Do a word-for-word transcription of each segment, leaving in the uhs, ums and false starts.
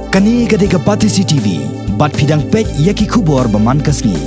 Kane ka dei ka Batesi T V, bad phi dang peit ïa ki khubor ba man ka sngi.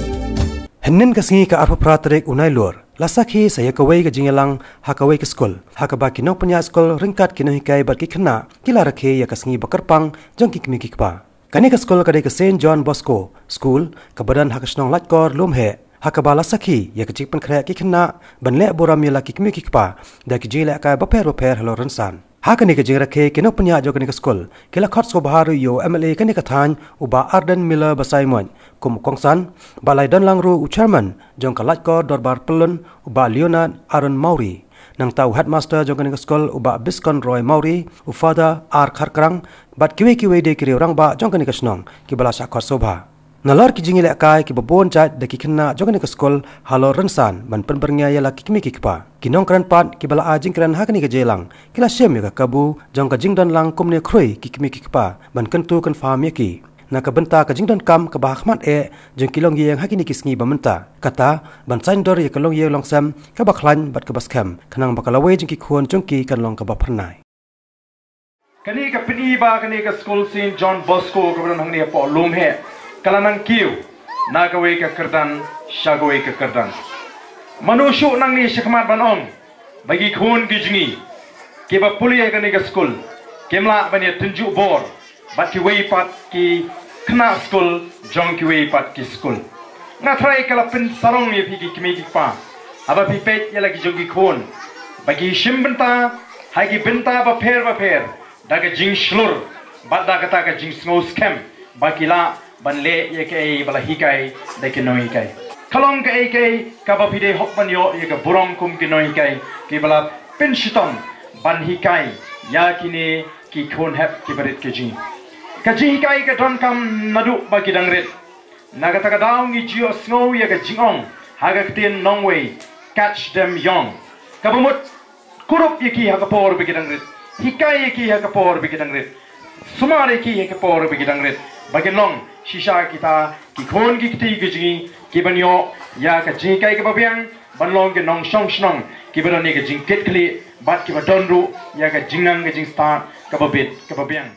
Hynnin ka sngi ka arphew phra tarik u Nailur, la sakhi sa ïa kawei ka jingïalang ha kawei ka skul, ha kaba ki nongpynïaid skul ryngkat ki nonghikai bad ki khynnah ki la rakhe ïa ka sngi ba kyrpang jong ki kmie ki kpa. Kane ka skul ka dei ka Saint John Bosco School, kaba don ha ka shnong Laitkor Lumheh, ha kaba la sakhi ïa ka jingpynkhreh ki khynnah ban leh burom ïa la ki kmie ki kpa da ki jingïalehkai bapher bapher halor rynsan. Ha kane ka jingrakhe, ki nongpynïaid jong kane ka skul ki la khot sngewbha ruh ïa u M L A kane ka thaiñ, u Bah Ardent Miller Basaiawmoit, kum u kongsan, bad la ïadon lang ruh u chairman jong ka Laitkor Dorbar Pyllun, u Bah Leonard Aaron Mawrie. Nangta u headmaster jong kane ka skul, u Bah Biskon Roy Mawrie, u Father R Kharkrang, bad kiwei kiwei de ki riew rangbah jong kane ka shnong kiba la shah khot sngewbha. Nalor ki jingïalehkai kiba bun jait da ki khynnah jong kane ka skul halor rynsan ban pynbyrngia ïa la ki kmie ki kpa, ki nongkren pat kiba la ai jingkren ha kane ka jingïalang ki la shim ïa ka kabu jong ka jingdon lang kumne khrui ki kmie ki kpa ban kyntu kynpham ïa ki na ka bynta ka jingdonkam kaba hakhmat eh jong ki longïing ha kine ki sngi ba mynta, kata ban saiñdur ïa ka longïing longsem kaba khlaiñ bad kaba skhem, khnang ba ka lawei jong ki khun jong ki kan long kaba phyrnai. Kane ka pyni ba kane ka skul Saint John Bosco kaba don hangne hapoh Lumheh ka la nang kiew na kawei ka kyrdan sha kawei ka kyrdan. Mano shuh nangne shakhmat ban ong ba ki khun ki jong ngi kiba pule ha kane ka skul kim lah ban ïa tynjuh bor bad kiwei pat ki khynnah skul jong kiwei pat ki skul. Nga tharai ka la pynsarong ïa phi ki kmie ki kpa haba phi peit ïa la ki jong ki khun ba ki shim bynta ha ki bynta bapher bapher da ka jingshlur bad da kata ka jingsngew skhem ba ki lah ban leh ïa kaei ba la hikai da ki nonghikai. Ka long kaei kaei kaba phi dei hok ban ïoh ïa ka burom kum ki nonghikai kiba la pynshitom ban hikai ïa kine ki khun hep kiba rit ka jong ngi. Ka jinghikai ka donkam naduh ba ki dang rit. Na kata ka daw ngi ju ïohsngew ïa ka jingong ha ka ktien nongwei, "Catch them young." Kaba mut, kurup ïa ki ha ka por ba ki dang rit. Hikai ïa ki ha ka por ba ki dang rit. Sumar ïa ki ha ka por ba ki dang rit, ba kin long shisha kita ki khun ki kti ki jong ngi kiban ïoh ïa ka jinghikai kaba biang, ban long ki nongshong shnong kiba don ïa ka jingkitkhlieh bad kiba don ruh ïa ka jingnang ka jingstad kaba bit kaba biang.